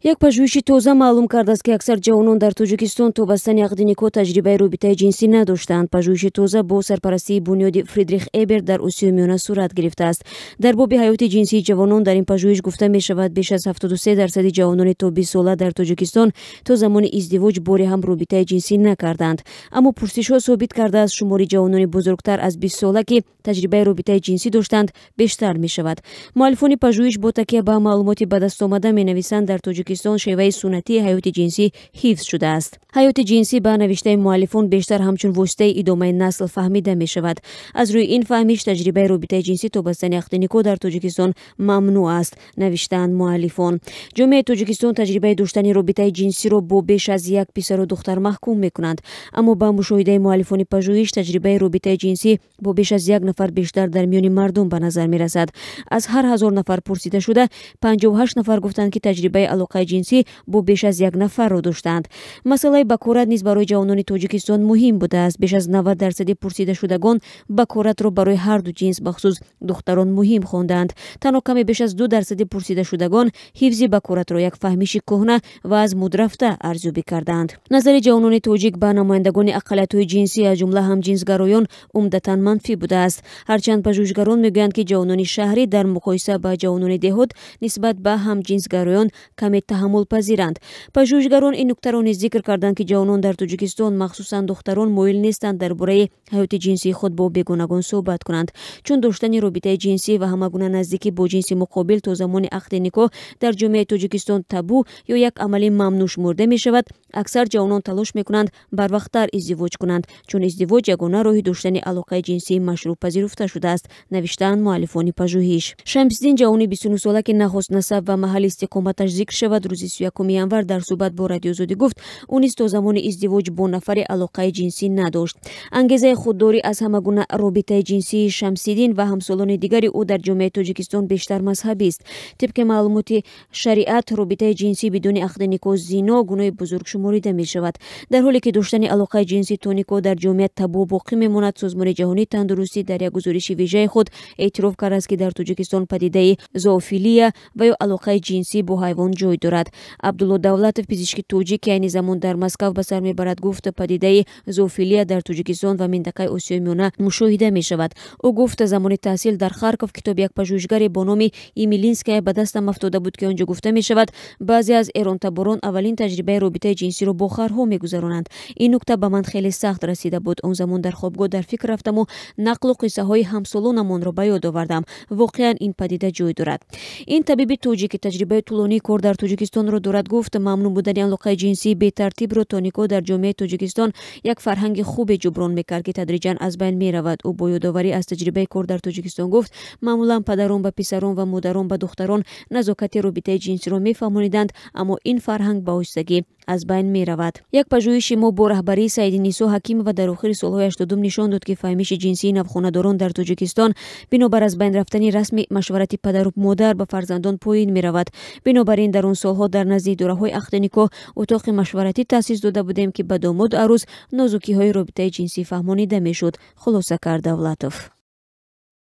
Як пажӯҳиши тоза маълум кардааст, ки аксар ҷавонон дар Тоҷикистон то бастани ақди никоҳ таҷрибаи робитаи ҷинсӣ надоштаанд. Пажӯҳиши тоза бо сарпарастии бунёди Фридрих Эберт дар Осиёи Миёна сурат гирифтааст. Дар боби ҳаёти ҷинсии ҷавонон дар ин пажӯҳиш гуфта мешавад, беш аз 73% ҷавонони то 20 сола дар Тоҷикистон то замони издивоҷ боре ҳам робитаи ҷинсӣ накардаанд. Аммо пурсишҳо собит кардааст, шумори ҷавонони бузургтар аз 20 сола, ки таҷрибаи робитаи ҷинсӣ доштанд, бештар мешавад. Муаллифони пажӯҳиш бо такя ба маълумоти ба даст омада менависанд, дар Тоҷикистон шеваи суннатии ҳаёти ҷинсӣ ҳифз шудааст. Ҳаёти ҷинсӣ, ба навиштаи муаллифон, бештар ҳамчун воситаи идомаи насл фаҳмида мешавад. Аз рӯи ин фаҳмиш, таҷрибаи робитаи ҷинсӣ то бастани ақди никоҳ дар Тоҷикистон мамнӯъ аст, навиштаанд муаллифон. Ҷомеаи Тоҷикистон таҷрибаи доштани робитаи ҷинсиро бо беш аз як писару духтар маҳкум мекунанд. Аммо ба мушоҳидаи муаллифони пажӯҳиш, таҷрибаи робитаи ҷинсӣ бо беш аз як нафар бештар дар миёни мардум ба назар мерасад. Аз ҳар 1000 нафар пурсидашуда, 58 нафар гуфтанд, ки таҷрибаи алоқаи ҷинсӣ бо беш аз як нафарро доштаанд. Масъалаи бакорат низ барои ҷавонони Тоҷикистон муҳим будааст. Беш аз 90% пурсидашудагон бакоратро барои ҳарду ҷинс, бахусус духтарон, муҳим хондаанд. Танҳо каме беш аз 2% пурсидашудагон ҳифзи бакоратро як фаҳмиши кӯҳна ва аз мудрафта арзёбӣ кардаанд. Назари ҷавонони тоҷик ба намояндагони ақаллиятҳои ҷинсӣ, аз ҷумла ҳамҷинсгароён, умдатан манфӣ будааст. Ҳарчанд пажӯҳишгарон мегӯянд, ки ҷавонони шаҳрӣ дар муқоиса ба ҷавонони деҳот нисбат ба ҳамҷинсгароён каме таҳаммулпазиранд. Пажӯҳишгарон ин нуктаро низ зикр карданд, ки ҷавонон дар Тоҷикистон, махсусан духтарон, моил нестанд дар бораи ҳаёти ҷинсии худ бо бегонагон суҳбат кунанд. Чун доштани робитаи ҷинсӣ ва ҳама гуна наздикӣ бо ҷинси муқобил то замони ақди никоҳ дар ҷомеаи Тоҷикистон табу ё як амали мамнӯъ шумурда мешавад, аксар ҷавонон талош мекунанд барвақттар издивоҷ кунанд, чун издивоҷ ягона роҳи доштани алоқаи ҷинсии машрӯъ пазируфта шудааст, навиштаанд муаллифони пажӯҳиш. Шамсиддин, ҷавони 29 сола, ки нахост насаб ва маҳалли истиқоматаш зикр шавад, рӯзи 31 январ дар суҳбат бо Радиозодӣ гуфт, ӯ низ то замони издивоҷ бо нафаре алоқаи ҷинсӣ надошт. Ангезаи худдорӣ аз ҳама гуна робитаи ҷинсии Шамсиддин ва ҳамсолони дигари ӯ дар ҷомеаи Тоҷикистон бештар мазҳабист. Тибқи маълумоти шариат, робитаи ҷинсӣ бидуни ақди никоҳ зино, гуноҳи бузург шуморида мешавад. Дар ҳоле ки доштани алоқаи ҷинсӣ то никоҳ дар ҷомеа табу боқӣ мемонад, Созмони ҷаҳонии тандурустӣ дар як гузориши вижаи худ эътироф кардааст, ки дар Тоҷикистон падидаи зоофилия ва ё алоқаи ҷинсӣ бо ҳайвон ҷой дорад. Абдулло Давлатов, пизишки тоҷик, ки айни замон дар Москав ба сар мебарад, гуфт, падидаи зоофилия дар Тоҷикистон ва минтақаи Осиёи Миёна мушоҳида мешавад. Ӯ гуфт, замони таҳсил дар Харков китоби як пажӯҳишгаре бо номи Емелинская ба дастам афтода буд, ки он ҷо гуфта мешавад, баъзе аз эронтаборон аввалин таҷрибаи робитаи ҷинсиро бо харҳо мегузаронанд. Ин нукта ба ман хеле сахт расида буд. Он замон дар хобгоҳ дар фикр рафтаму нақлу қиссаҳои ҳамсолонамонро ба ёд овардам. Воқеан ин падида ҷой дорад. Ин табиби тоҷик, ки таҷрибаи тӯлонии кор дар Тоҷикистонро дорад, гуфт, мамнӯъ будани алоқаи ҷинсии бетартибро то никоҳ дар ҷомеаи Тоҷикистон як фарҳанги хубе ҷуброн мекард, ки тадриҷан аз байн меравад. Ӯ бо ёдоварӣ аз таҷрибаи кор дар Тоҷикистон гуфт, маъмулан падарон ба писарон ва модарон ба духтарон назокати робитаи ҷинсиро мефаҳмониданд, аммо ин фарҳанг ба оҳистагӣ аз байн меравад. Як пажӯҳиши мо бо раҳбарии Саидинисо Ҳакимова дар охири солҳои 80-ум нишон дод, ки фаҳмиши ҷинсии навхонадорон дар Тоҷикистон бинобар аз байн рафтани расми машварати падару модар ба фарзандон поин меравад. Бинобар ин дар он солҳо дар назди идораҳои ақди никоҳ утоқи машваратӣ таъсис дода будем, ки ба домоду арӯс нозукиҳои робитаи ҷинсӣ фаҳмонида мешуд, хулоса кард Давлатов.